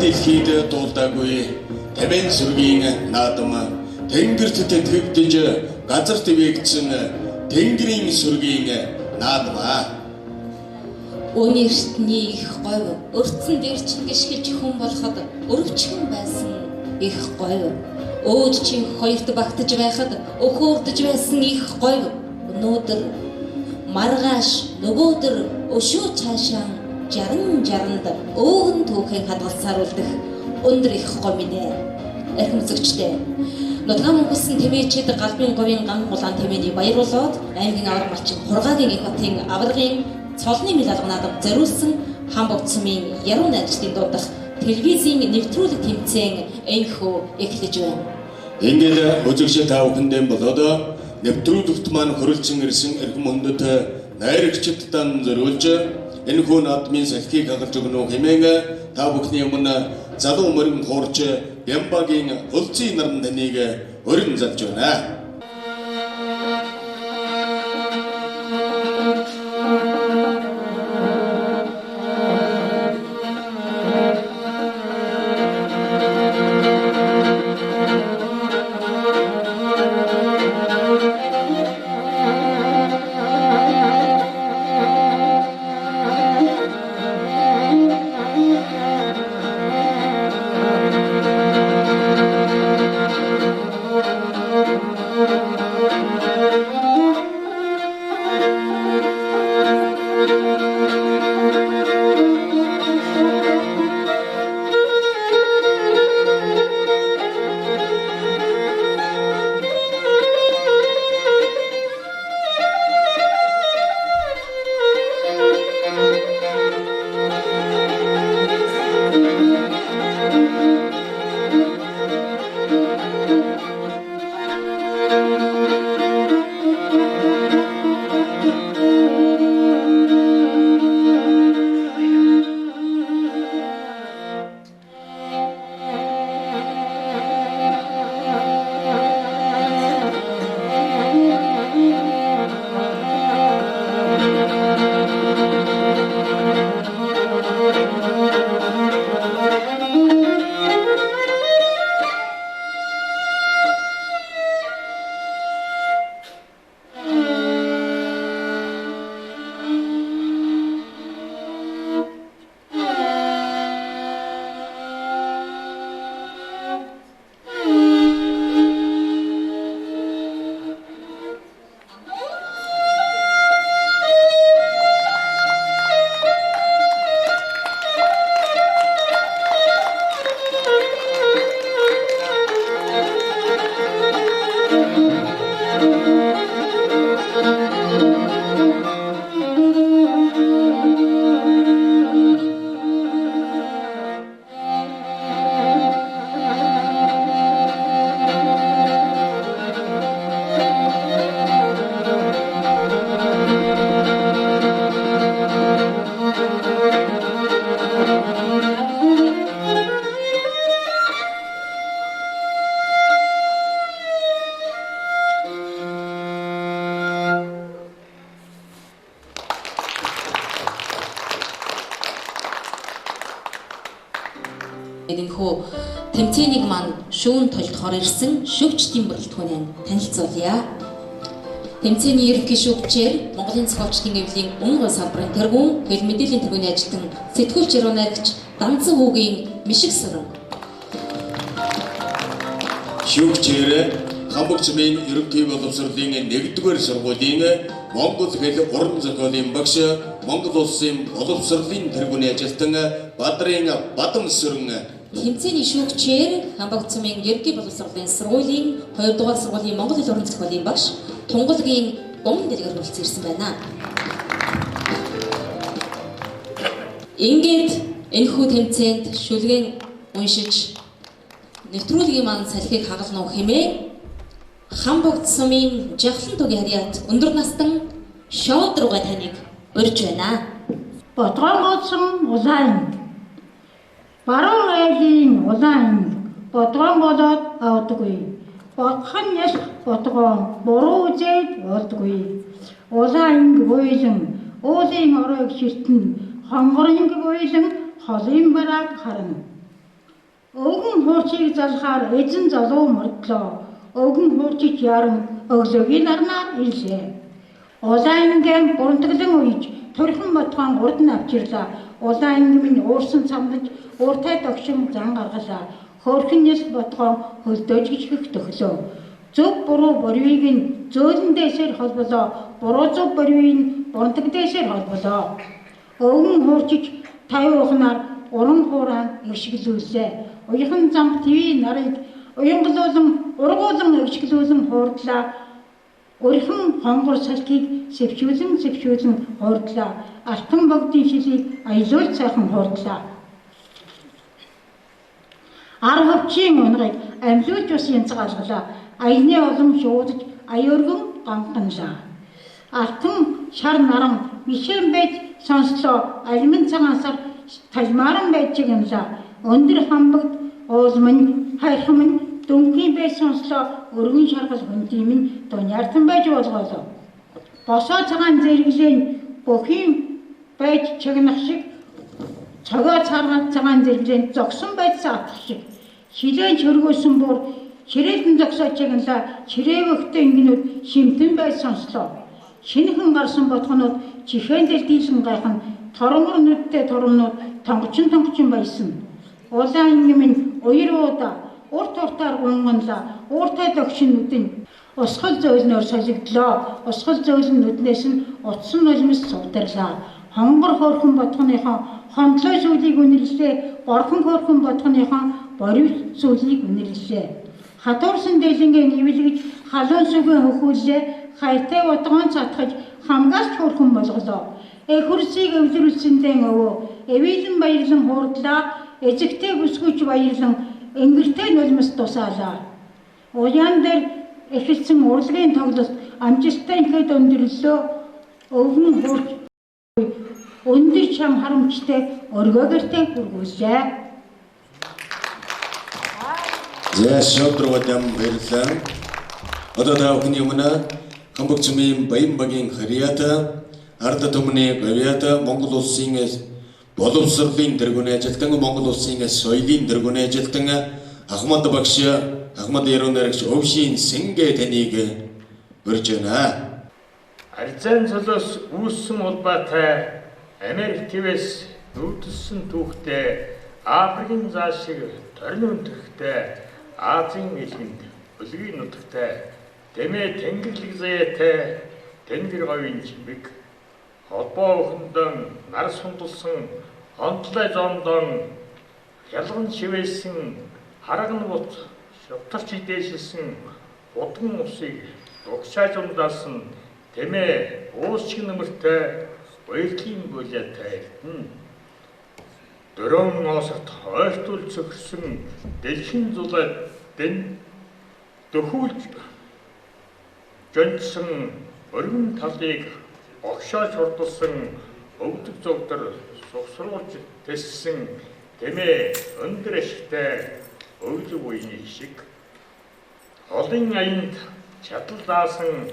Дэлхийд дуулдаагүй тамин сүргийн наадам тэнгэрт тэтгэгдэж газарт ивээгдсэн тэнгэрийн сүргийн наадам аа. Өн эртний их говь өртсөн дээр чинь гიშгэлж хүн болоход өрөвчгөн байсан их говь. Өөд чинь хоёрт багтаж байхад өхөөрдөж байсан их говь. Өнөөдөр маргааш нөгөөдөр өшөө цаашаа 60 60-нд өөгөн түүхэн хадгалсаар үлдэх өндөр их говь минь ээ. Эрхэм үзэгчдээ. Нутгаа мөнгөсөн тэмээчид галбын говийн ган гулаан тэмээний баяр болоод аймгийн аварга малчин Хургаагийн их хотын аваргын цолны мэл алганаад зориулсан Хамбогт сумын яруу найрагчдын дундах телевизийн нэвтрүүлэг тэмцээн энэхүү эхлэж байна. Ингээд үзэгч та бүхэндээ болоод нэвтрүүлэгт маань хөрөлцөн ирсэн эрхэм хүндэт найрагчид дан зориулж энэхүү наадмын салхийг хагалж өгнө хэмээн та бүхний өмнө залуу морин хуурч Бямбагийн өлзий наран таныг өрн залж байна. Энэхүү тэмцээнийг маань шүүн толтохоор ирсэн шүүгчдийн бүрэлдэхүүнээ танилцуулъя. Тэмцээний ерөнхий шүүгчээр Монголын зохиолчдын эвлийн үнэн гол салбарын тэргүүн, хэл мэдээллийн тэргүүний ажилтан, сэтгүүлч яруу найрагч Данзан хүүгийн Мишиг Сүрэн. Шүүгчээр Хамбогт сумын ерөнхий боловсролын 1-р сургуулийн Монгол хэл уран зохиолын багш, Монгол улсын боловсролын тэргүүний ажилтан Бадрын Бадам Сүрэн. Тэмцээний шүүгчээр Хамбогт сумын ерөнхий боловсролын сургуулийн 2-р сургуулийн Монгол хэл уран зохиолын багш Тунгалгийн Гум дэлгэр хүрэлцэн ирсэн байна. Ингээд энэхүү тэмцээнд шүлгэн уншиж нэвтрүүлгийн маань салхийг хагална уу хэмээн Хамбогт сумын Жавхлан тугийн харьяат өндөр настан шоуд руугаа таныг урьж байна. Бодгоон голсон улаан анги. Баруун айлын улаан анги бодгоон голоод авдаггүй. Бодох нь яш бодгоон буруу үзээд болдгүй. Улаан анги уйлан уулын оройг ширтэн, хонгор анги уйлан холын барааг харна. Өвгөн хуурчийг залхаар эзэн залуу мөрдлөө. Өвгөн хуурчид яран өглөөгийн нарнаар ирлээ. Улаан ингэм бурантаглан уйж турхан ботгоон урд нь авчирлаа. Улаан ингэм нь уурсан цамнаж ууртай догшин зан гаргалаа. Хөөрхөн нис ботгоон хөлдөөж гიშгэх төхлөө. Зөв буруу борвийг нь зөөлөн дээшээр холболоо. Буруу зөв борвийг нь бурантаг дээшээр холболоо. Өвгөн хуурчиж 50 ухнаар уран хураан эгшиглүүллээ. Уяхан замб твийн нарыг уянгалуулан ургуулан эгшиглүүлэн хуурдлаа. Өрхөн хонгор салхийг сэвчүүлэн сэвчүүлэн хуурдлаа. Алтан богдын шилийг аялуул сайхан хуурдлаа. Ар хөвчийн унагыг амьлуулж ус янзгаалгалаа. Аяны улам шуудаж аюурган ганганлаа. Алтан шар наран мишэн байж сонслоо. Алмин цагаан сар талмааран байж чигнэлээ. Өндөр хамбагд уулман хайрхан минь дөнхийн байж сонслоо. Өргөн шаргал хөндийн минь дуниартан байж болгоолоо. Босоо цагаан зэрэглэн бүхийн байж чагнах шиг цогоо цагаан зэрэглэн зогсон байж саатах шиг шилэн чөргөөсөн буур чирээлэн зогсоо чагналаа. Чирээвэгтэй ингэнүүд шимтэн байж сонслоо. Шинэхэн гарсан ботгонууд чихээн дээр дийлэн гайхан торонгор нүдтэй торомнууд тонгочин тонгочин баясан. Улаан ингэм нь уяр уудаа урт уртаар гунганлаа. Ууртай догшин нүдэн усгал зөөлнөөр солигдлоо. Усгал зөөлөн нүднээс нь утсан нулимс цувдарлаа. Хонгор хөөрхөн ботгоныхон хондлой сүлийг үнэрлээ. Борхон хөөрхөн ботгоныхон борив сүлийг үнэрлээ. Хатуурсан дээлэнгээ нэвлэгж халуун сүгэн хөхүүллээ. Хайртай бодгоон цатгаж хамгаас хөөрхөн болголоо. Эхүрсийг өвлөрүүлсэндээ өвөө эвийлэн баярлан хуурдлаа. Эзэгтэй бүсгүйч баярлан энгэртэй нулимс тусаалаа. Уяан дээр эхэлсэн урлагийн тоглолт амжилттай ихэд өндөрлөө. Өвгөн хуурч өндөр чам харамчтай өргөө гэртээ хүргүүллээ. За шодрогодам баярлалаа. Одоо та бүхний өмнө Хамбогцмын Баянбагийн харьяата, ард түмний гавьяата, Монгол улсын боловсролын тэргүүний ажилтан, Монгол улсын соёлын тэргүүний ажилтан Ахмад багш, Ахмад Яруу найрагч Өвшийн Сэнгэ таныг урьж байна. Арзайн цолоос үүссэн улбаатай Америк твээс нүүдэлсэн түүхтэй Африкийн заа шиг торин өнтөгтэй Азийн элхэнд өлгийн нутагтай дэмээ тэнгэрлэг заяатай тэнгэр говийн чимэг холбоо өхөндөн нар сундалсан онтлой зондон ялган шивээсэн харган бут шувталч идээшилсэн удган усыг дугшааж ундаасан дэмээ уус шиг нөмөртэй баярлалын булаатай эрдэнэ. Дөрөөн осорт ойртуул цөхөрсөн дэлхийн зулай дэн дөхүүлж жончсон өргөн талыг огшоож хурдалсан өвдөг зовдор сухсруулж тэссэн дэмээ өндөр ашигтай өвлөг үеийн шиг олон аянд чадал даасан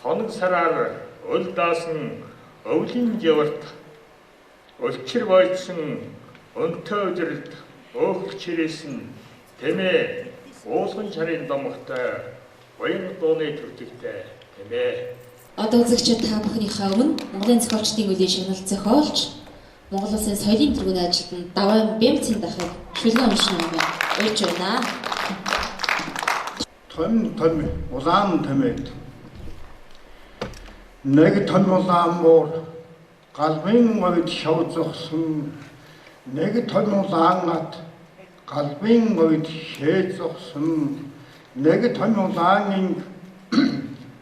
хоног сараар өл даасан өвлийн жаварт өлчир бойдсон өнтөө өдрөлд өөхөл чирээсэн дэмээ уулган чарын домогтой уян дууны төрдөгтэй дэмээ. Одоо үзэгчид та бүхнийхээ өмнө Монголын зохиолчдын үеийн шагнал зохиолч Монгол улсын соёлын тэргүүний ажилтан Даван Бямцын дахыг шүлгэн уншин номыг урьж байна. Том том улаан томээд нэг том улаан муур галбын говьд шав зогсон, нэг том улаан ат галбын говьд шээ зогсон, нэг том улаан инг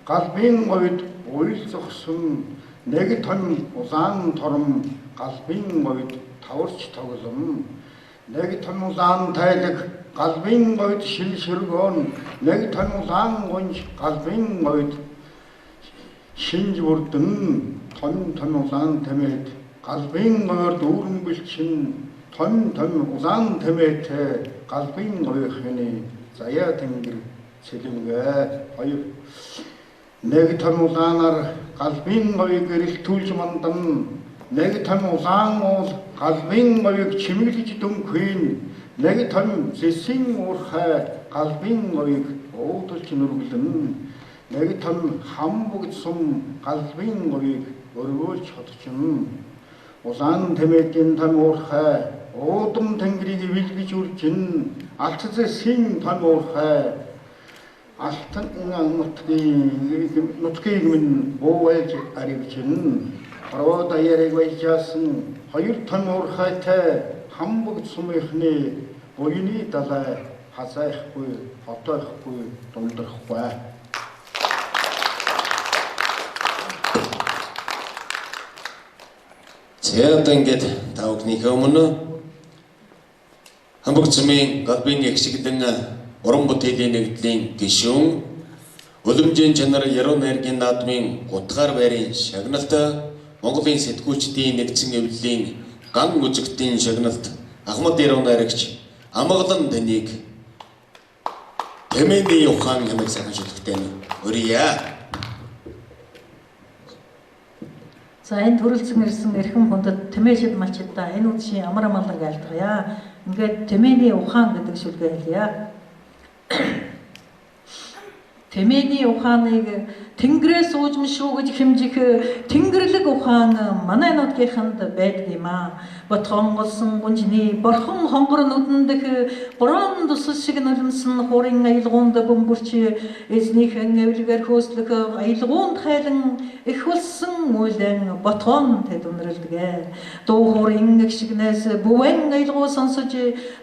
галбын говьд уйл зогсон, нэг том улаан тором галбын говьд таварч тоглом, нэг том улаан тайлаг галбын говьд шил шөргөөн, нэг том улаан гунж галбын говьд шинж бүрдэн том том улаан тэмээд галбын говьор дүүрэн бэлчин том том улаан тэмээтэй галбын говийнхны заяа тэнгэр цэлэнгэ. Хоёр нэг том улаанаар галбын говийг гэрэлтүүлж мандан, нэг том улаан уул галбын говийг чимэглэж дүнхүйн, Нэг том зэсийн уурхай галбын говийг уудалж нүргэлэн. Нэг том хам бүгд сум галбын говийг өргөөлж хотчин. Улаан тэмээгийн том уурхай уудам тэнгэрийг вилгэж үржин. Алт зэсийн том уурхай алтан нутгийг минь буугайлж аривчин. Хорвоо даяарыг баяжаасан хоёр том уурхайтай хам бүгд сумынхны буяны далай хазайхгүй, хотойхгүй, дундрахгүй. За одоо ингээд та бүхнийхээ өмнө Хамбогд сумын галбын эгшиглэн уран бүтээлийн нэгдлийн гишүүн Уламжийн чанар Яруу найргийн наадмын 3 дугаар байрын шагналт Монголын сэтгүүлчдийн нэгдсэн эвлэлийн ган үзэгтийн шагналт Ахмад яруу найрагч Амгалан таныг Тэмээний ухаан хэмээх сайхан шүлэгтэй нь өрье. За энэ төрөлцөн ирсэн эрхэм хүндэт тэмээшид малчидаа энэ үдшийн амар амгалан айлтгая. Ингээд тэмээний ухаан гэдэг шүлгээ хэлье. Тэмээний ухааныг Тэнгэрээс уужим шүү гэж хэмжих Тэнгэрлэг ухаан манай нутгийнханд байдаг юм аа. Ботхон голсон гунжны борхон хонгор нүдэндэх борон тусал шиг нулимсан хуурын аялгуунд бөмбөрч эзнийхэн эвлэгээр хөөслөх аялгуунд хайлан эх болсон үйлэн ботхон тэд үнэрлдэг. Дуу хуурын эгшигнээс бүвэн аялгуу сонсож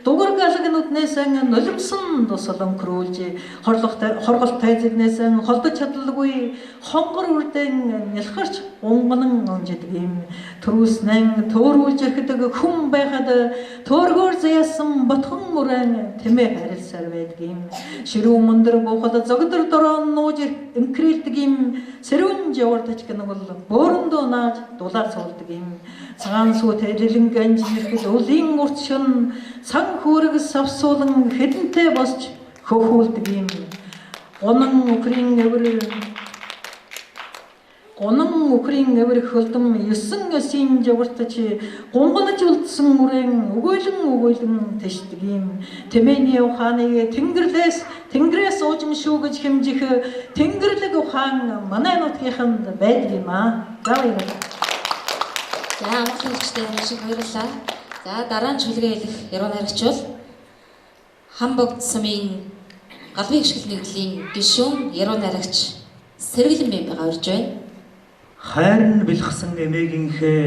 дугар галаг нүднээс нулимсан тусал өнгөрүүлж хорголт тайзэгнээс холдож чадалгүй хонгор үрдэн нялхарч унганан унждаг юм. Төрүүснэн төөрүүлж ирэхэд хүн байхад төөргөөр заяасан ботхон мөрөн тэмээ харилцаар байдаг юм. Ширүүн мөндөр буухад зогдор дороо нууж инкрэлдэг юм. Сэрүүн жавар тачгнаг бол бөөрөндөө нааж дулаар суулдаг юм. Цагаан сүүтэй лилэн ганж ирэхэд үлийн урт шун сан хөөрөг савсуулан хэдэнтэй босч хөхүүлдэг юм. Гунан үхрийн эвэр Гунан үхрийн эвэр хөлдөм 9 өсийн жавартаж гунганаж үлдсэн үрэн өгөөлөн өгөөлөн тэшдэг юм. Тэмээний ухааныг Тэнгэрээс уужим шүү гэж хэмжих Тэнгэрлэг ухаан манай нутгийнханд байдаг юм аа. За баярлалаа. За амгалан хүчтэй маш их баярлалаа. За дараа нь шүлгээ хэлэх яруу найрагч бол Хамбогд сумын галбын эгшгэл нэгдлийн гишүүн яруу найрагч Сэргэлэн бэмбэгаа урьж байна. Хайр нь бэлгсэн эмээгийнхээ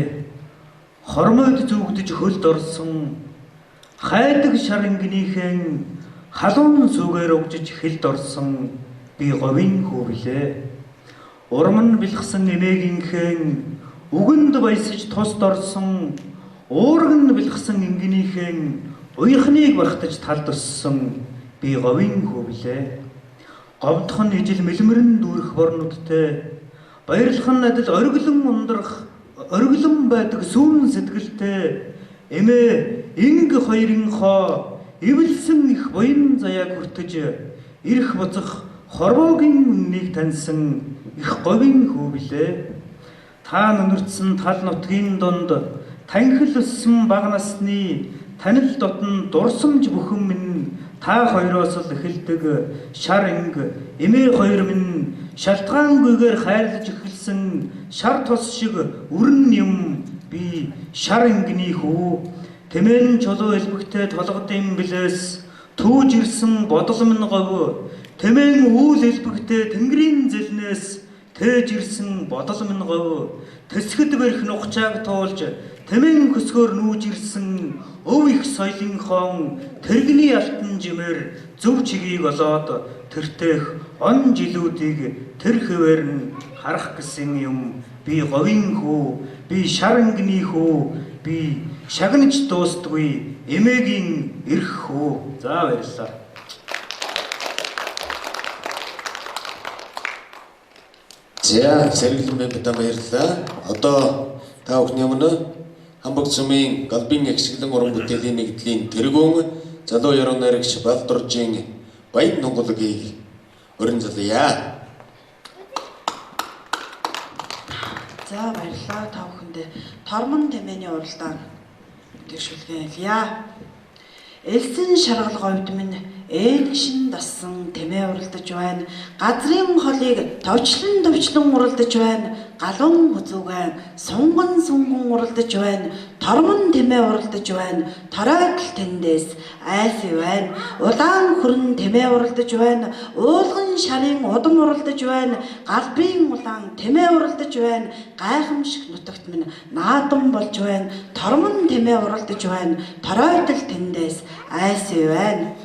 хормойд зүгдэж хөлд орсон хайдаг шар ингэнийхэн халуун сүгээр угжиж хилд орсон би говийн хүү билээ. Урам нь бэлгсэн эмээгийнхээ үгэнд баясаж тусд орсон уураг нь бэлгсэн ингэнийхэн уяхныг бархтаж талд өссөн би говийн хүү билээ. Говьдох нь ижил мэлмэрэн дүүрэх борнуудтай баярлах нь адил ориглон ундрах ориглон байдаг сүүн сэтгэлтэй эмээ инг хоёрын хоо эвэлсэн их буян заяаг хүртэж ирэх буцах хорвоогийн үннийг таньсан их говийн хүү билээ. Та нүнэртсэн тал нутгийн дунд танхил өссөн бага насны танил дотн дурсамж бүхэн минь та хоёроос л эхэлдэг шар инг эмээ хоёр минь шалтгаангүйгээр хайрлаж эхэлсэн шар тус шиг өрн юм би шар ингэний хүү. Тэмээн чулуу элбэгтэй толгодын билээс түүж ирсэн бодол минь говь. Тэмээн үүл элбэгтэй тэнгэрийн зэлнээс тээж ирсэн бодол минь говь. Тэсгэд бэрх нухчааг туулж тэмээн хөсгөөр нүүж ирсэн өв их соёлын хон тэрэгний алтан жимээр зөв чигийг олоод тэртех он жилүүдийг тэр хэвээр нь харах гэсэн юм би говийн хүү, би шар ангины хүү, би шагнаж дуустдаггүй эмээгийн эрх хүү. За баярлалаа. За сэргэлэн бэмбэдэ баярлалаа. Одоо та бүхний өмнө Хамбогд сумын галбын эгшиглэн уран бүтээлийн нэгдлийн тэргүүн залуу яруу найрагч Балдуржийн Баян Нунгалгийг өрн золъё. За баярлалаа та бүхэндээ. Тормон тэмээний уралдаан гэдэг шүлгээ хэлье. Элсэн шаргал говьд минь ээгшин дассан тэмээ уралдаж байна. Газрын холыг товчлон товчлон уралдаж байна. Галуун хүзүүгэн сунган сунган уралдаж байна. Тормон тэмээ уралдаж байна. Торойтл тэндээс айс байна. Улаан хөрн тэмээ уралдаж байна. Уулган шарын удам уралдаж байна. Галбын улаан тэмээ уралдаж байна. Гайхамшиг нутагт минь наадам болж байна. Тормон тэмээ уралдаж байна. Торойтл тэндээс айс байна.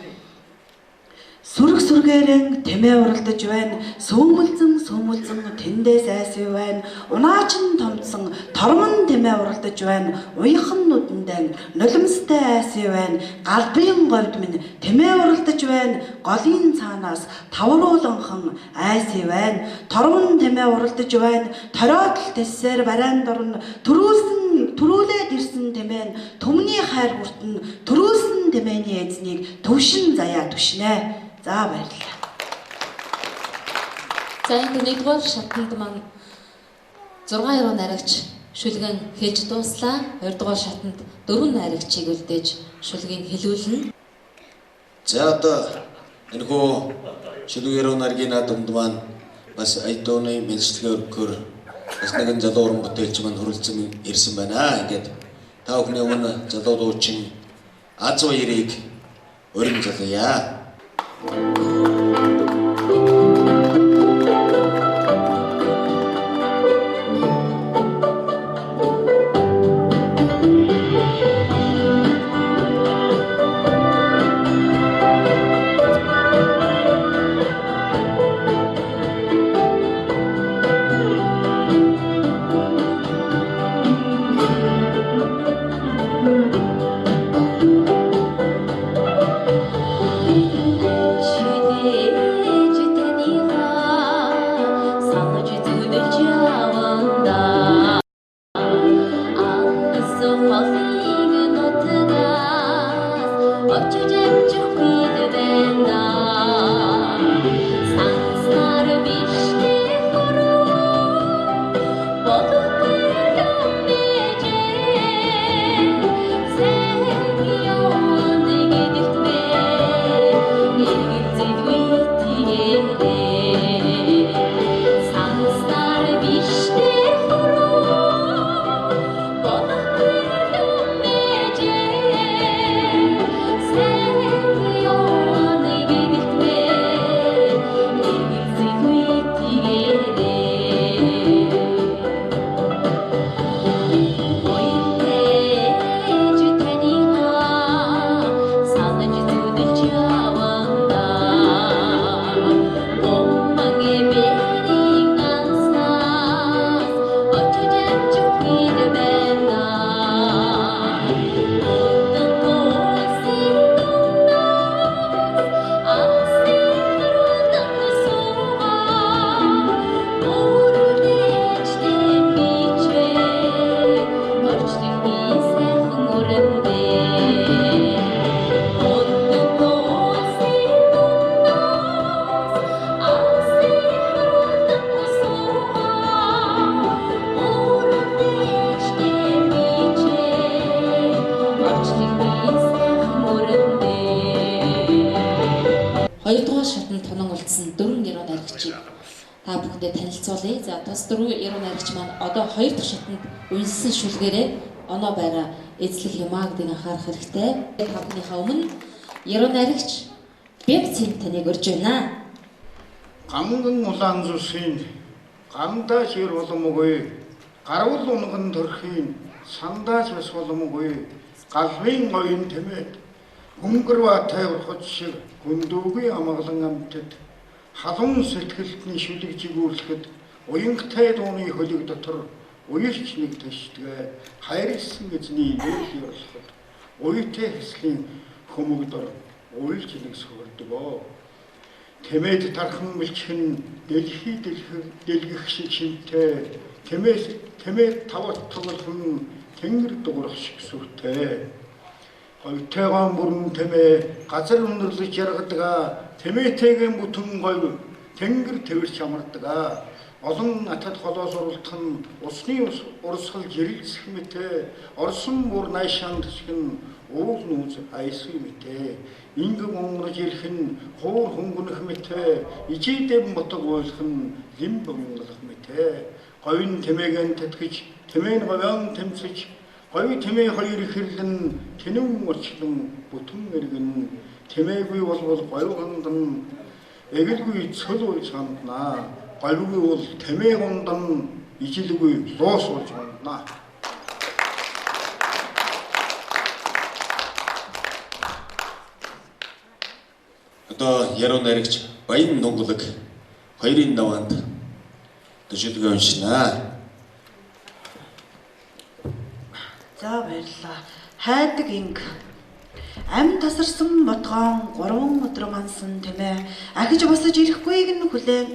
Сүрэг сүргээрэн тэмээ уралдаж байна. Сүүмэлзэн сүүмэлзэн тэндээс айс байна. Унаачин томдсон тормон тэмээ уралдаж байна. Уяхан нүдэндээ нулимстай айс байна. Галбын говьд минь тэмээ уралдаж байна. Голын цаанаас таврууланхан айс байна. Тормон тэмээ уралдаж байна. Ториотл тэссээр барайн дорно. Төрүүлсэн төрүүлээд ирсэн тэмээ нь түмний хайр хүртэн төрүүлсэн тэмээний эзнийг төвшин заяа түшнэ. За баярлалаа. За энэ нэгдүгээр шатанд маань 6 яруу найрагч шүлгэн хэлж дууслаа. Хоёрдугаар шатанд 4 найрагчийг үлдээж шүлгийг хэлүүлнэ. За одоо энэхүү шүлэг яруу найргийн наадамд маань бас Айдууны мэнслэгээ өргөхөөр бас нэгэн залуу уран бүтээлч маань хүрэлцэн ирсэн байна. Ингээд та бүхний өмнө залуу дуучин Аз баярыг өрн залъя. Хоёрдугаар шатанд тонон үлдсэн 4 яруу найрагчийг та бүхэндээ танилцуулъя. За тус 4 яруу найрагч маань одоо хоёр дахь шатанд үнэлсэн шүлгээрээ оноо байраа эзлэх юм а гэдгийг анхаарах хэрэгтэй. Та бүхнийхээ өмнө яруу найрагч Бэвцэн таныг урьж байна. Гамган улаан зүсийн гамдаа шир боломгүй, гарвал унган төрхийн сандааж бас боломгүй, галвын оюун тэмээд хөнгөрва тайвархад шиг гүндүүгийн амгалан амтд халуун сэтгэлтний шүлэг жигүүрлэхэд уянгтай дууны хөлөг дотор уярч нэг тэшдэг хайрлсан эзний нэрл ёрлоход уйтай хэслийн хөмөг дор уйлж нэг сөхөрдөг. Тэмээд тархан мэлчхэн дэлхий дэлгэх шиг шинтэй, тэмээд тават тоглохон тэнгэр дуурах шиг сүртэй. Говьтойгоон бүрэн тэмээ газар өндөрлөж яргадаг, тэмээтэйгэн бүтэн говь тэнгэр тэвэрч амардаг. Олон атад холоос уралдах нь усны урсгал жирэлцэх мэтэ, орсон бүр найшаан төсөх нь уул нүүз аясгүй мэтэ, ингэн онгорж ирэх нь хуур хөнгөнөх мэтэ, ижидэм ботог уйлах нь лимб унгалах мэтэ, говийн тэмээгэн тэтгэж, тэмээн говьон тэмцэж, говь тэмээ хоёр ихэрлэн, тэнэвэн орчлон бүтэн эргэн, тэмээгүй болбол говь хандан, эгэлгүй цөл уйж ханднаа. Говьгүй бол тэмээ гундан, ижилгүй луус болж гунднаа. Одоо яруу найрагч Баян Нунгалаг хоёрын даваанд төшөлгөө уншина. За баярлалаа. Хайдаг инг. Ам тасарсан ботгоон 3 өдөр мансан тэмээ. Ахиж босож ирэхгүйг нь хүлээн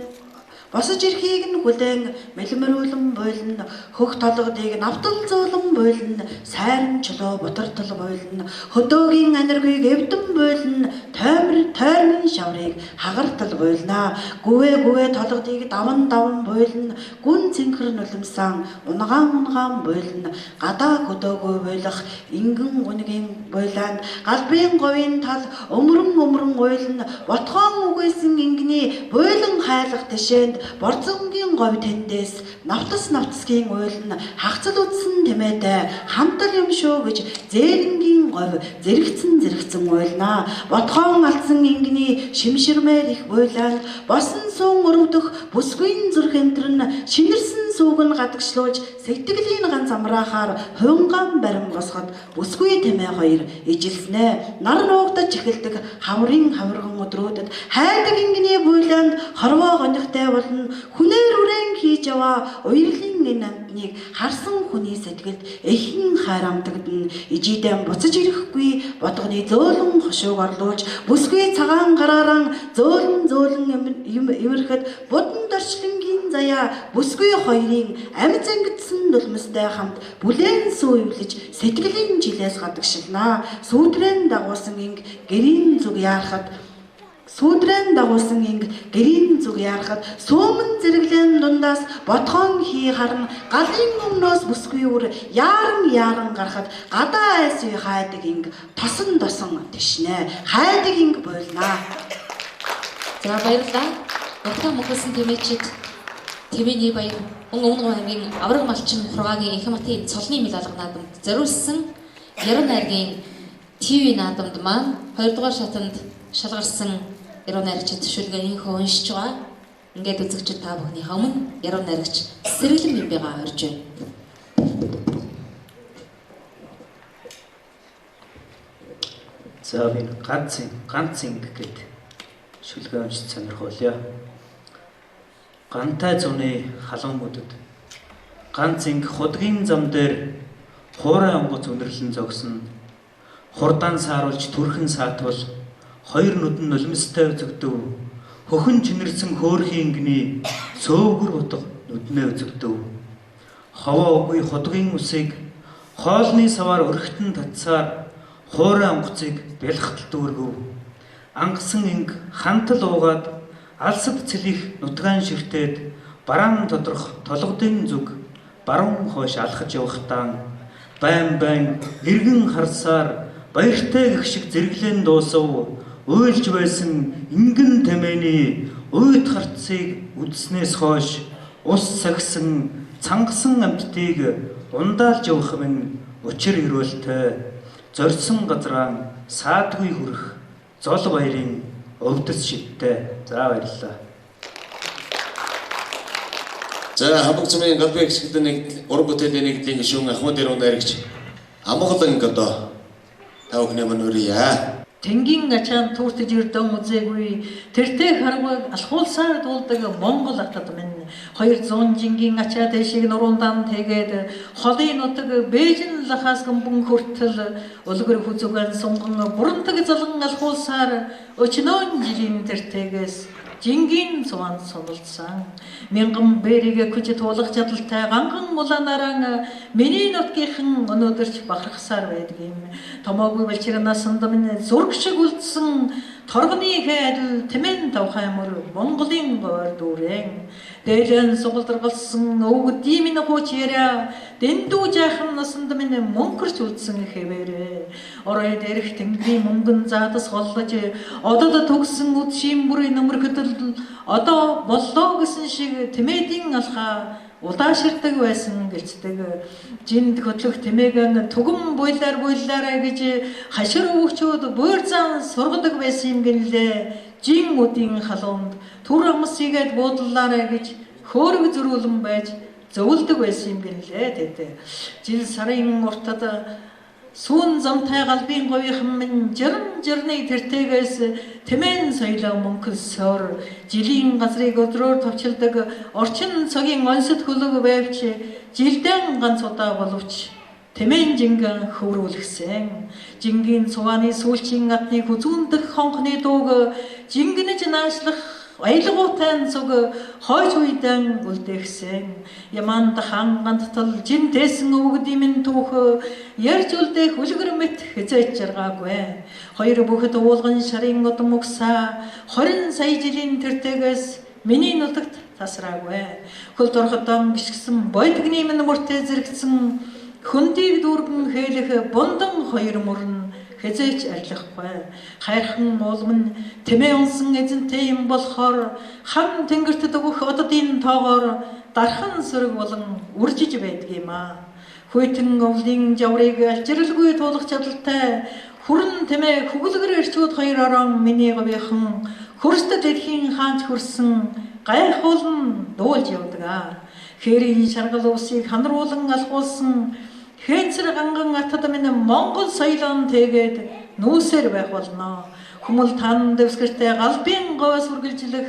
босож ирэхийг нь хүлээн мэлмөрүүлэн буйлна, хөх толгодыг навтал зөөлөн буйлна, сайран чулуу бутартал буйлна, хөдөөгийн аниргыг эвдэн буйлна, тоймор тойрмын шаврыг хагартал буйлна, гүвэ гүвэ толгодыг даван даван буйлна, гүн цэнхэр нулимсан унгаан унгаан буйлна, гадаа хөдөөгөө буйлах ингэн гүнгийн буйлаанд галбын говийн тал өмрөн өмрөн уйлна, ботгоон үгээсэн ингэний буйлан хайлах тишээнд борцонгийн говь тэндээс навтас навтасгийн уйлна, хагцал үтсэн тэмээтэй хамтал юм шүү гэж зээлэнгийн говь зэрэгцэн зэрэгцэн уйлна. Ботгоон алдсан ингэний шимширмээр их буйлаанд босон сүүн өрөвдөх бүсгүйн зүрх энтрэн шинэрсэн сүүг нь гадагшлуулж сэтгэлийн ганц амраахаар хувингаан барин босгод бүсгүй тэмээ хоёр ижилснэ. Нар нуугдаж эхэлдэг хаврын хаврган өдрүүдэд хайдаг ингэний буйлаанд хорвоо гонигтай болно. Хүнээр үрээн хийж яваа уярлын энэ амтныг харсан хүний сэтгэлд эхэн хайр амтагдана. Ижидэн буцаж ирэхгүй бодгоны зөөлөн хошууг орлуулж бүсгүй цагаан гарааран зөөлөн зөөлөн эвэрхэд будан дорчлонгийн заяа бүсгүй хоёрын амь зангидсан нулимстай хамт бүлээн сүү эвлэж сэтгэлийн жилээс гадагшилнаа. Сүүдрэн дагуулсан инг гэрийн зүг яарахад Сүүдрэн дагуулсан инг гэрийн зүг яарахад сүүмэн зэрэглэн дундаас ботгоон хий харна, галын өмнөөс бүсгүй үр яаран яаран гарахад гадаа айс үе хайдаг инг тосон тосон тишнэ. Хайдаг инг буйлнаа. За баярлалаа. Нутгаа мөхөлсөн тэмээчид тэмээний баяр Өмнө аймгийн Авраг малчин хургаагийн Инхматын цолны мэл алга наадамд зориулсан Яруу найргийн ТV наадамд маань 2 дугаар шатанд шалгарсан яруу найрагчид төшөөлгөө инхөө уншиж байгаа. Ингээд үзэгчид та бүхнийхээ өмнө яруу найрагч Сэргэлэн Бимбигаа орж байна. За би ганц инг гэд шүлгээ уншиж сонирхолё. Гантай зуны халуун мөдөд ганц инг худгийн зам дээр хуурай онгоц өнөрлөн зогсно. Хурдан сааруулж түрхэн саатвал хоёр нүдэн нулимстай үзэгдэв. Хөхөн чинэрсэн хөөрхийн ингэний сөөвгөр утга нүднээ үзэгдэв. Ховоо үгүй худгийн усыг хоолны саваар өрхтөн татсаар хуурай онгоцыг бялхтал дүүргэв. Ангасан инг хантал уугаад алсад цэлих нутгаан ширтээд бараан тодрох толгодын зүг баруун хойш алхаж явахдаа байн байн эргэн харсаар баяртай гэх шиг зэрэглэн дуусав. Уйлж байсан ингэн тэмээний уйд харцыг үдснээс хойш ус сагсан цангасан амьтдыг ундаалж явах минь учир эрүүлтэй зорьсон газраа саадгүй хүрэх зол баярын өвдөс шидтэй. За баярлалаа. За Хамбаг замын галбын хэсэгт нэг уран бүтээлийн нэгдлийн гишүүн Ахмад яруу найрагч Амгалан одоо та бүхний мань үрье. Тэнгийн ачаанд түүртэж өрдөн үзээгүй тэртээ харгуйг алхуулсаар дуулдаг Монгол атад минь 200 жингийн ачаа дэшиг нуруундaan тэгээд холын нутаг Бээжин лахаас гүмбэн хүртэл үлгэр хүзүгэн сунган бурантаг золон алхуулсаар өчнөөн жилийн тэртээгээс жингийн цуан сулалдсан. Мянган бэрийг күж туулах чадaltaй ганган улаанаараа миний нутгийнхан өнөөдөрч бахархсаар байдаг юм. Томоогүй балчир насанд минь зураг шиг үлдсэн Торгоны хайр тэмээн тавхай мөр Монголын говьор дүүрэн. Дээлэн сугалдаргалсан өвгдийн минь хууч яриа дэндүү жаахан насанд минь мөнхөрч үлдсэн хэвээрээ. Орой дээрх тэнгэрийн мөнгөн заадас голлож одод төгсөн үдшийн бүрийн нөмөрхөдөл одоо боллоо гэсэн шиг тэмээдийн алхаа удааширдаг байсан гэлцдэг. Жинд хөдлөх тэмээгэн түгэн буйлаар буйлаарай гэж хашир өвөгчүүд буур зан сургадаг байсан юм гинлээ. Жин үдийн халуунд түр амс игээд буудлаарай гэж хөөрөг зөрүүлэн байж зөвлөдөг байсан юм гинлээ тэд. Жил сарын уртад сүүн замтай галбын говийнхан минь жирэн жирний тэртээгээс тэмээн соёлоо мөнхөлсөөр жилийн газрыг өдрөөр товчилдог орчин цагийн онцод хөлөг байвч жилдэн ганц удаа боловч тэмээн жингэн хөврүүлгсэн. Жингийн цувааны сүүлчийн атны хүзүүндэх хонхны дууг жингэнэж наашлах аялгуутай цуг хойч үедэн үлдэхсэн. Яманд хан ганттал жин тээсэн өвгдийн минь түүх ярьж үлдээх үлгэр мэт хизээч жаргаагүй. Хоёр бүхэд уулган шарын удам угсаа 20 сая жилийн тэртэгээс миний нутагт тасраагүй. Хөл дорходон гიშгсэн бодгны минь мөртөө зэрэгцэн хөндийг дүүргэн хээлэх бундан хоёр мөрн хэзээч арилахгүй. Хайрхан уулам нь тэмээ унсан эзэнтэй юм болохоор хан тэнгэрт дөгөх оддын тоогоор дархан сөрөг болон үржиж байдаг юм аа. Хүйтэн өвлийн жаврыг алчиралгүй туулах чадaltaй хүрэн тэмээ хөглөгөр эрчүүд хоёр орон миний говийнхан хөрстө дэлхийн хаанч хөрсөн гайхуулан дуулж явдаг аа. Хээрийн шаргал усыг ханруулан алхуулсан хэнцэр ганган атад минь Монгол соёлон тэгээд нүүсээр байх болно. Хүмүүл тан дэвсгэртэй галбын говьос үргэлжлэх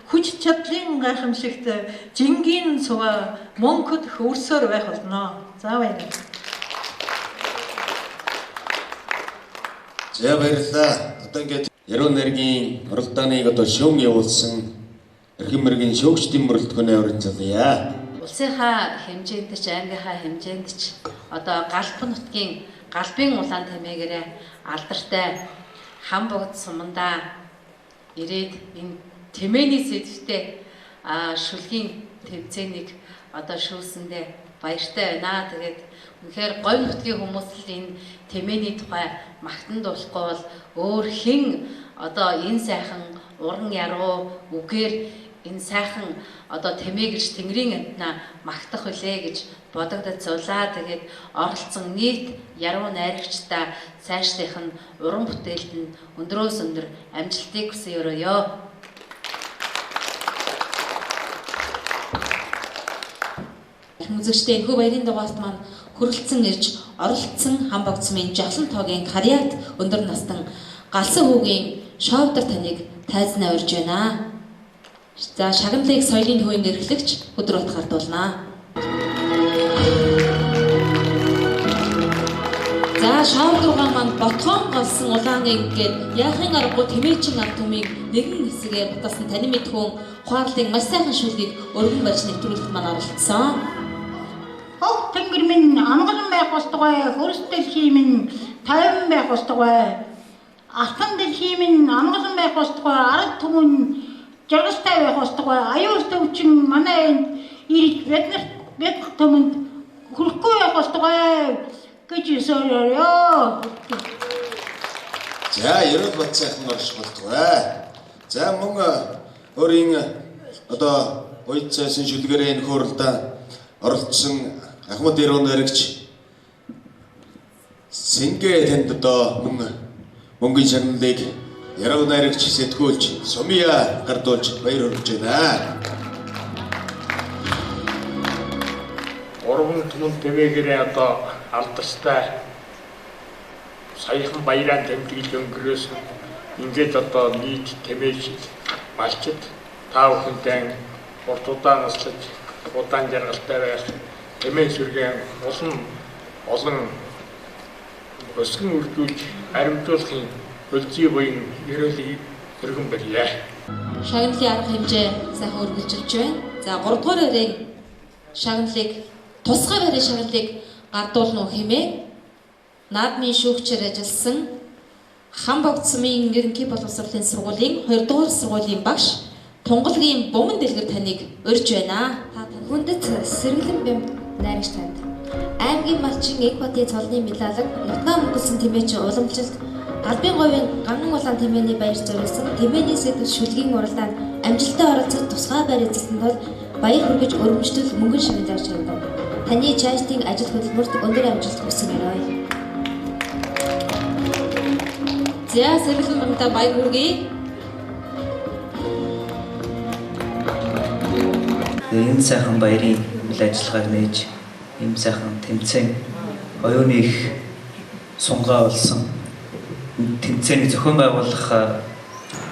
хүч чадлын гайхамшигт жингийн цуваа мөнхөд хөрсөөр байх болно. За баярлалаа. За баярлалаа. Одоо ингээд Яруу найргийн оролдооныг одоо шүүн явуулсан эрхэм мэрэгэн шүүгчдийн мөрөлдгөөний орон золъё. Улсынхаа хэмжээнд ч аймгийнхаа хэмжээнд ч одоо Галбан нутгийн галбын улаан тэмээгээрээ алдартай хан богд сумандаа ирээд энэ тэмээний сэдвтэй шүлгийн тэмцээнийг одоо шүүсэндээ баяртай байна. Тэгээд үнэхээр говь нутгийн хүмүүс л энэ тэмээний тухай магтан дуулахгүй бол өөр хэн одоо энэ сайхан уран яруу үгээр энэ сайхан одоо тэмээгэрч Тэнгэрийн амтнаа магтах үлээ гэж бодогдож суулаа. Тэгээд оролцсон нийт яруу найрагчдаа цаашлынх нь уран бүтээлд нь өндрөөс өндөр амжилтыг хүсэн өрөөё. Үзэгчдээ энэхүү баярын дугаарт маань хөрөлдсөн ирж оролцсон хан богцмын жавхлан тоогийн карьерт өндөр настан галсан хүүгийн шоудар таныг тайзнаа урьж байна. За шагналыг соёлын төвийн эрхлэгч өдөр бат гардуулнаа. За шоудургаан маань ботгоон голсон улаан ингээд яахын аргагүй тэмээчин ард түмийг нэгэн хэсгээ баталсан танин мэдхүүн хуарлын маш сайхан шүлгийг өргөн барьж нэвтрүүлэгт маань оролцсон. Хог тэнгэр минь амгалан байх болтугай, хөрс дэлхий минь тайван байх болтугай. Алтан дэлхий минь амгалан байх болтугай, ард түмэн жаргалтай байх болтугай. Аюул төвчин манай энд ирж биднэрт бид түмэнд хүрэхгүй байх болтугай гэж ёсоороо. За Ерөөл бат сайхан орших болтугай. За мөн өөрийн одоо уяд цайсан шүлгээрээ энэ хөөрөлдөө оролцсон Ахмад Яруу найрагч Сэнгэ танд одоо мөн мөнгөний шагналыг яруу найрагч сэтгүүлч Сумия гардуулж баяр хүргэж байна. Гурван түмэн тэмээгээрээ одоо алдартай саяхан баяраа тэмдэглэж өнгөрөөсөн. Ингээд одоо нийт тэмээчд малчид та бүхэнтэй урт удаан наслаж удаан жаргалтай байх тэмээн сүргэн улам олон өсгөн үржүүлж харимжуулахын хөлзий буян ерөөлийг өргөн барья. Шагналын арга хэмжээ сайхан үргэлжилж байна. За 3 дугаар байрын шагналыг тусгай байрын шагналыг гардуулна уу хэмээн наадмын шүүгчээр ажилласан Хам богд сумын ерөнхий боловсролын сургуулийн 2 дугаар сургуулийн багш Тунгалгийн Буман дэлгэр таныг урьж байна. Та хүндэт сэргэлэн бямд найрагч танд аймгийн малчин Эгбатын цолны медалыг Вьетнам өнгөрсөн тэмээчин уламжилт Галбын говийн ганган улаан тэмээний баяр зориулсан тэмээний сэдв шүлгийн уралдаанд амжилттай оролцож тусгай байр эзэлсэн тул баяр хүргэж өргөмжтөл мөнгөн шагналаар чагнав. Таны чаашдын ажил хөдөлмөрт өндөр амжилт хүсэн өрөөе. За сэргэлэн бямдаа баяр хүргэе. Энэ сайхан баярын үйл ажиллагааг нээж ийм сайхан тэмцээн оюуны их сунгаа болсон тэмцээнийг зохион байгуулах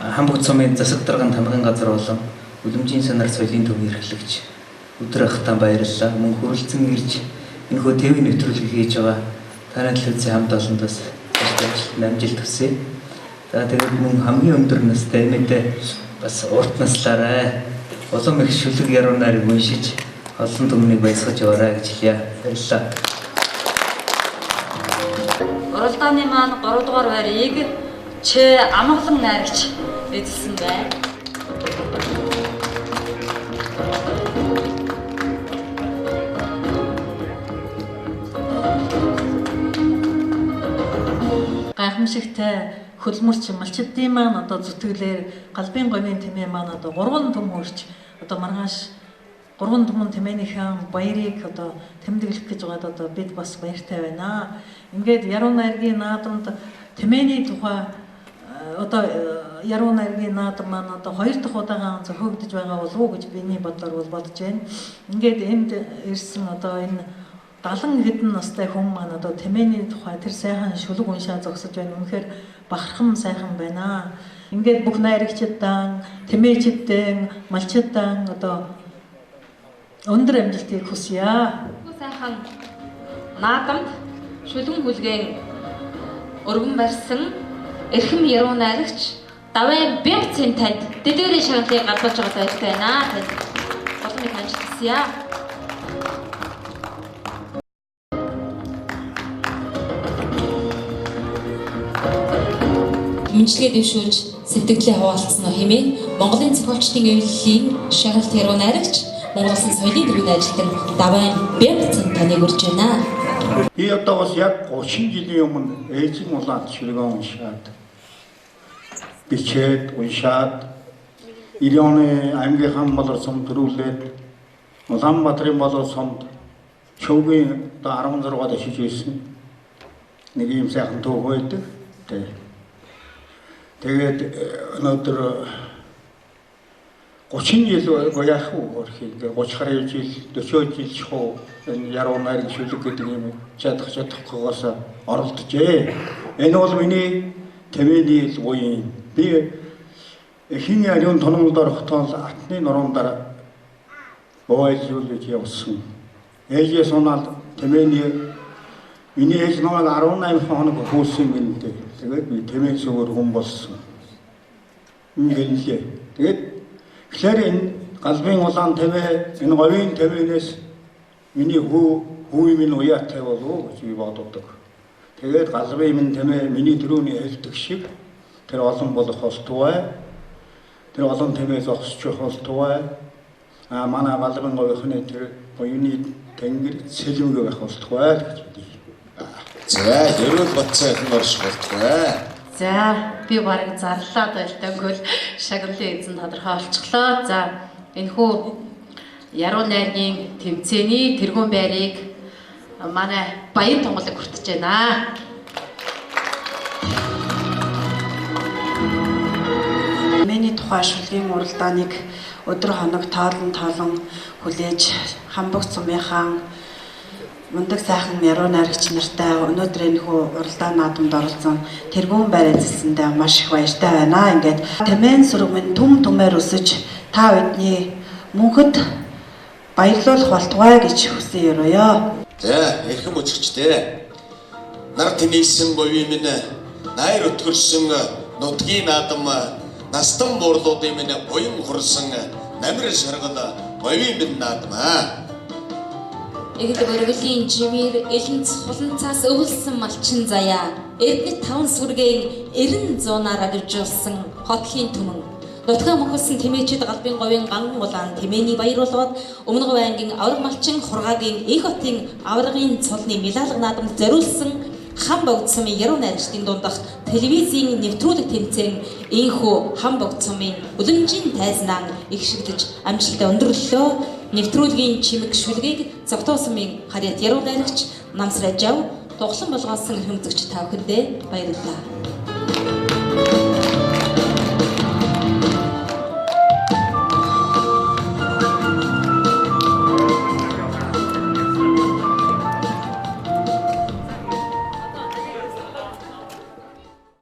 Хамбогд сумын засаг даргын тамгын газар болон Үлэмжийн санаар соёлын төвийн эрхлэгч өдөр ахтаа баярлалаа. Мөн хүрэлцэн ирж энэхүү ТV нэвтрүүлгийг хийж байгаа таны телевизийн хамт олонд бас ажилд амжилт хүсье. За тэгээд мөн хамгийн өндөр настай эмээдээ бас урт наслаарай. Улам их шүлэг яруу найраг уншиж олон түмнийг баясгаж яваарай гэж хэлье. Баярлалаа. Уралдааны маань 3 дугаар байрыг Ч амгалан найрагч эзэлсэн байна. Гайхамшигтай хөлмөрч малчдын маань одоо зүтгэлээр галбын говийн тэмээ маань одоо 3 түм хөрч одоо маргааш 3 түмэн тэмээнийхэн баярыг одоо тэмдэглэх гэж байгаад одоо бид бас баяртай байна. Ингээд яруу найргийн наадамд тэмээний тухай одоо яруу найргийн наадам маань одоо 2 дахь удаага зохиогдож байгаа болов уу гэж биний бодлоор бол бодож байна. Ингээд энд ирсэн одоо энэ 70 хэдэн настай хүн маань одоо тэмээний тухай тэр сайхан шүлэг уншаа зогсож байна. Үнэхээр бахархан сайхан байна. Ингээд бүх найрагчдаа, тэмээчдээ, малчдаа одоо өндөр амжилтыг хүсье. Сайхан наадамд шүлгэн хүлгээн өргөн барьсан эрхэм яруу найрагч Давай Бямцын танд дэлгэрийн шагналыг гаргаж байгаа баяртай байна. Танд олон их амжилт хүсье. Мэндчилгээ дэвшүүлж сэтгэлдээ хаваалцсан уу хэмээн Монголын зохиолчдын эвлэлийн шагналт яруу найрагч Монгол Улсын соёлын төвийн ажилтан Давай Бямцын таныг урьж байна. Би одоо бас яг 30 жилийн өмнө ээжийн улаан шүлгээ уншаад бичээд уншаад 90 оны аймгийн хан болор сум төрүүлээд Улаанбаатарын болор сумд шөвгийн одоо 16-д очиж ирсэн. Нэг ийм сайхан түүх байдаг. Тэгээд өнөөдөр 30 жил яах вэ? 30 гаруй жил, 40 жил чухал энэ яруу найраг шүлэг гэдэг юм чадах чадахгүйгээс оролдожээ. Энэ бол миний тэмээний буян. Би хин ариун тономд орохдоо атны нуруунд бойлжуулж явсан. Ээжээ сунаал тэмээний миний ээж намайг 18 хоног хүүсэн гэнтэй. Тэгээд би тэмээн сүгөр хүн болсон. Ингэнлээ. Тэгээд тэгэхээр энэ галбын улаан тэмээ, энэ говийн тэмээнээс миний хүү минь уяатай болов гэж би боддог. Тэгээд галбын минь тэмээ миний төрөүний хэлдэг шиг тэр олон болох болтугай. Тэр олон тэмээ зогсчих болтугай. А манай галбын говийнхны тэр буяны тэнгэр сэлэмгэ байх болтугай гэж хэлье. За, ерөөл батсан хэн орших болтугай. За, би бараг зарлаад байлтаагүй л шагналын эзэн тодорхой болчихлоо. За, энэхүү яруу найргийн тэмцээний тэргүүн байрыг манай Баян тунгалаг хүртэж байна. Тэмээний тухай шүлгийн уралдааныг өдөр хоног тоолон хүлээж Хамбогд сумынхаа мундаг сайхан яруу найрагч нартай өнөөдөр энэхүү уралдаан наадамд оролцсон тэргүүн байр эзэлсэндээ маш их баяртай байна. Ингээд тэмээн сүрэг минь түм түмээр өсөж та бидний мөнхөд баярлуулах болтугай гэж хүсэн өрөөё. За, эрхэм үзэгчдээ. Нар тэнийсэн говийн минь найр өтгөрсөн нутгийн наадам настан буурлуудын минь буян хурсан намир шаргал говийн минь наадам. Эгэл өргөлийн жимээр элэнц хуланцаас өвлсөн малчин заяа Эрдэнэт таван сүргээн 90 зуунаар аливжуулсан хотлын түмэн Нутгаа мөнхөлсөн тэмээчид галбын говийн ганган улаан тэмээний баяр болгоод Өмнө Говь аймгийн авраг малчин хургаагийн их хотын аврагын цолны милалга наадамд зориулсан хан богд сумын яруу найрагчдын дундах телевизийн нэвтрүүлэг тэмцээн энхүү хан богд сумын үлэмжийн тайзнаа ихшигдэж амжилттай өндөрлөлөө. Нэвтрүүлгийн чимэг шүлгийг Цогтоо сумын харьяат яруу найрагч Намсрай Жав тоглон болгоосон хэмзэгч та бүхэндээ баярлалаа.